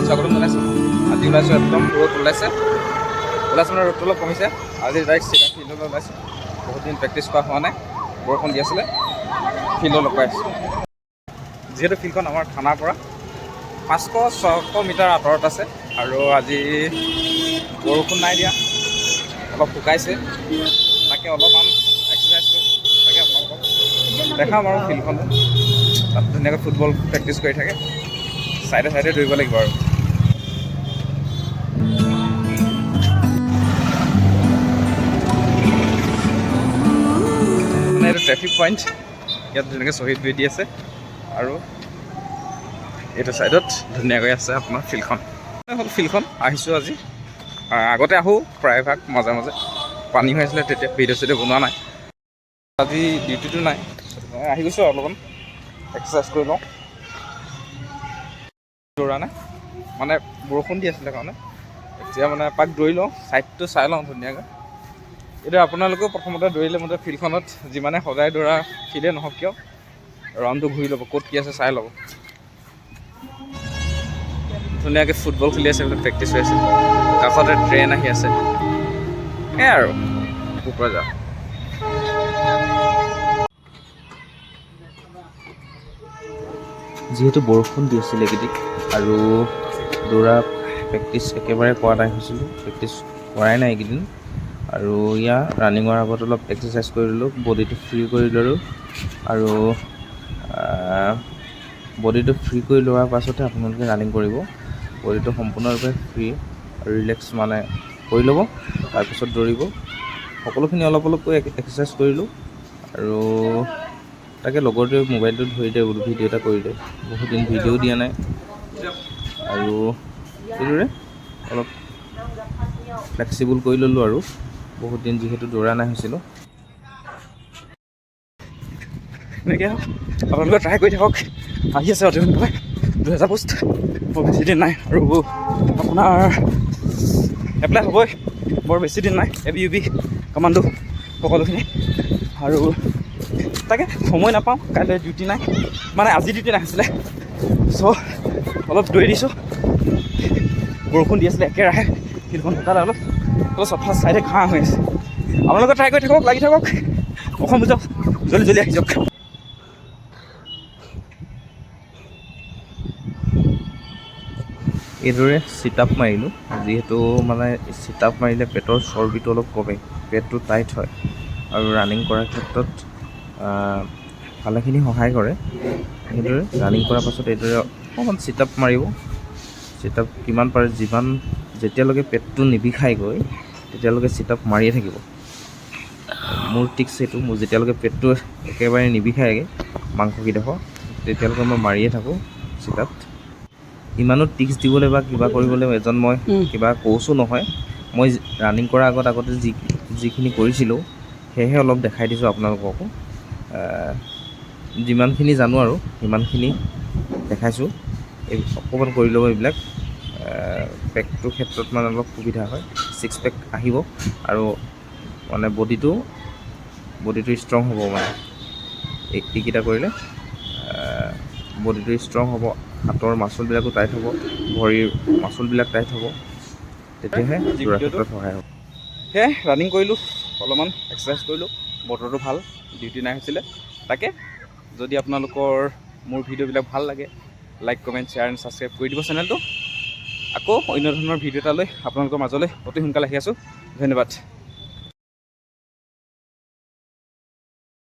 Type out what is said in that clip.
স্বাগতম জনাইছোঁ। আজি ওলাইছোঁ, একদম ৰ'দ ওলাইছে, ওলাইছে মানে ৰ'দটো অলপ কমিছে। আজি ডাইৰেক্ট চিধা ফিল্ডলৈ ওলাইছোঁ। বহুত দিন প্ৰেক্টিছ কৰা হোৱা নাই, বৰষুণ দি আছিলে। ফিল্ডত লগ পাই আছোঁ। যিহেতু ফিল্ডখন আমাৰ থানাৰ পৰা 500-600 মিটাৰ আঁতৰত আছে আৰু আজি বৰষুণ নাই দিয়া, অলপ শুকাইছে। তাকে অলপমান এক্সাৰচাইজ কৰিম। তাকে আপোনালোকক দেখাম আৰু ফিল্ডখনো। তাত ধুনীয়াকৈ ফুটবল প্ৰেক্টিছ কৰি থাকে। চাইডে চাইডে দৌৰিব লাগিব। আৰু মানে এইটো ট্ৰেফিক পইণ্ট। ইয়াত ধুনীয়াকৈ শ্বহীদ বেদী আছে আৰু এইটো ছাইডত ধুনীয়াকৈ আছে আপোনাৰ ফিল্ডখন। হ'ল ফিল্ডখন। আহিছোঁ আজি, আগতে আহোঁ প্ৰায়ভাগ, মাজে মাজে পানী হৈ আছিলে তেতিয়া ভিডিঅ' চিডিঅ' বনোৱা নাই। আজি ডিউটিটো নাই, মই আহি গৈছোঁ আৰু অলপমান এক্সাৰচাইজ কৰি লওঁ। দৌৰা নাই মানে বৰষুণ দি আছিলে কাৰণে। এতিয়া মানে এপাক দৌৰি লওঁ, ছাইডটো চাই লওঁ ধুনীয়াকৈ। এতিয়া আপোনালোকেও প্ৰথমতে দৌৰিলে মতে ফিল্ডখনত যিমানে সদায় দৌৰা ফিল্ডে নহওক কিয়, ৰাউণ্ডটো ঘূৰি ল'ব, ক'ত কি আছে চাই ল'ব। ধুনীয়াকৈ ফুটবল খেলি আছে বোলে, প্ৰেক্টিছ হৈ আছে। কাষতে ট্ৰেইন আহি আছে। সেয়াই আৰু কোকৰাঝাৰ। যিহেতু বৰষুণ দি আছিল এইকেইদিন আৰু দৌৰা প্ৰেক্টিচ একেবাৰে কৰা নাই হৈছিলোঁ, প্ৰেক্টিচ কৰাই নাই এইকেইদিন। আৰু ইয়াৰ ৰানিঙৰ আগত অলপ এক্সাৰচাইজ কৰি ল'লোঁ, বডিটো ফ্ৰী কৰি ল'লোঁ। আৰু বডিটো ফ্ৰী কৰি লোৱাৰ পাছতহে আপোনালোকে ৰানিং কৰিব। বডিটো সম্পূৰ্ণৰূপে ফ্ৰী আৰু ৰিলেক্স মানে কৰি ল'ব, তাৰপিছত দৌৰিব। সকলোখিনি অলপ অলপকৈ এক্সাৰচাইজ কৰিলোঁ। আৰু তাকে লগৰটোৱে মোবাইলটো ধৰি দে বোলো, ভিডিঅ' এটা কৰি দে, বহুত দিন ভিডিঅ'ও দিয়া নাই। আৰু এইদৰে অলপ ফ্লেক্সিবল কৰি ল'লোঁ আৰু বহুত দিন যিহেতু দৌৰা নাই হৈছিলোঁ। এনেকৈ আপোনালোকে ট্ৰাই কৰি থাকক। আহি আছে অতি সোনকালে 2000 পোষ্ট, বৰ বেছি দিন নাই। আৰু আপোনাৰ এপ্লাই হ'বই, বৰ বেছি দিন নাই। A B, U B, commando সকলোখিনি। আৰু তাকে সময় নাপাওঁ, কাইলৈ ডিউটি নাই, মানে আজি ডিউটি নাছিলে। চ' অলপ দৌৰি দিছোঁ। বৰষুণ দি আছিলে একেৰাহে, ফিল্ডখন শুকালে অলপ অলপ। চফা চাইডে ঘাঁহ হৈ আছে। আপোনালোকে ট্ৰাই কৰি থাকক, লাগি থাকক। অসম যাওক, জল্দি জল্দি আহি যাওক। এইদৰে চিট আপ মাৰিলোঁ। যিহেতু মানে চিট আপ মাৰিলে পেটৰ চৰ্বিটো অলপ কমে, পেটটো টাইট হয় আৰু ৰানিং কৰাৰ ক্ষেত্ৰত ভালেখিনি সহায় কৰে। সেইদৰে ৰানিং কৰাৰ পাছত এইদৰে অকণমান চিট আপ মাৰিব। চিট আপ কিমান পাৰে, যিমান যেতিয়ালৈকে পেটটো নিবিষায়গৈ তেতিয়ালৈকে চিট আপ মাৰিয়ে থাকিব। মোৰ টিক্স সেইটো, মোৰ যেতিয়ালৈকে পেটটো একেবাৰে নিবিষায়গৈ মাংসকেইডোখৰ, তেতিয়ালৈকে মই মাৰিয়ে থাকোঁ চিট আপ। ইমানো টিক্স দিবলৈ বা কিবা কৰিবলৈ এজন মই কিবা কোচো নহয়। মই ৰানিং কৰাৰ আগতে যিখিনি কৰিছিলোঁ সেয়েহে অলপ দেখাই দিছোঁ আপোনালোককো। যিমানখিনি জানো আৰু সিমানখিনি দেখাইছোঁ। এই অকণমান কৰি ল'ব এইবিলাক, পেকটোৰ ক্ষেত্ৰত মানে অলপ সুবিধা হয়, ছিক্স পেক আহিব আৰু মানে বডিটো ষ্ট্ৰং হ'ব। মানে এইকেইটা কৰিলে বডিটো ষ্ট্ৰং হ'ব, হাতৰ মাচলবিলাকো টাইট হ'ব, ভৰিৰ মাচলবিলাক টাইট হ'ব, তেতিয়াহে যি দৌৰাৰ ভিডিঅ'টো ক্ষেত্ৰত সহায় হ'ব। সেয়াই ৰানিং কৰিলোঁ, অলপমান এক্সাৰচাইজ কৰিলোঁ। বতৰটো ভাল, ডিউটি নাই হৈছিলে। তাকে যদি আপোনালোকৰ মোৰ ভিডিঅ'বিলাক ভাল লাগে, like, comment, share and subscribe কৰি দিব চেনেলটো। আকৌ অন্য ধৰণৰ ভিডিঅ' এটা লৈ আপোনালোকৰ মাজলৈ অতি সোনকালে আহি আছোঁ। ধন্যবাদ।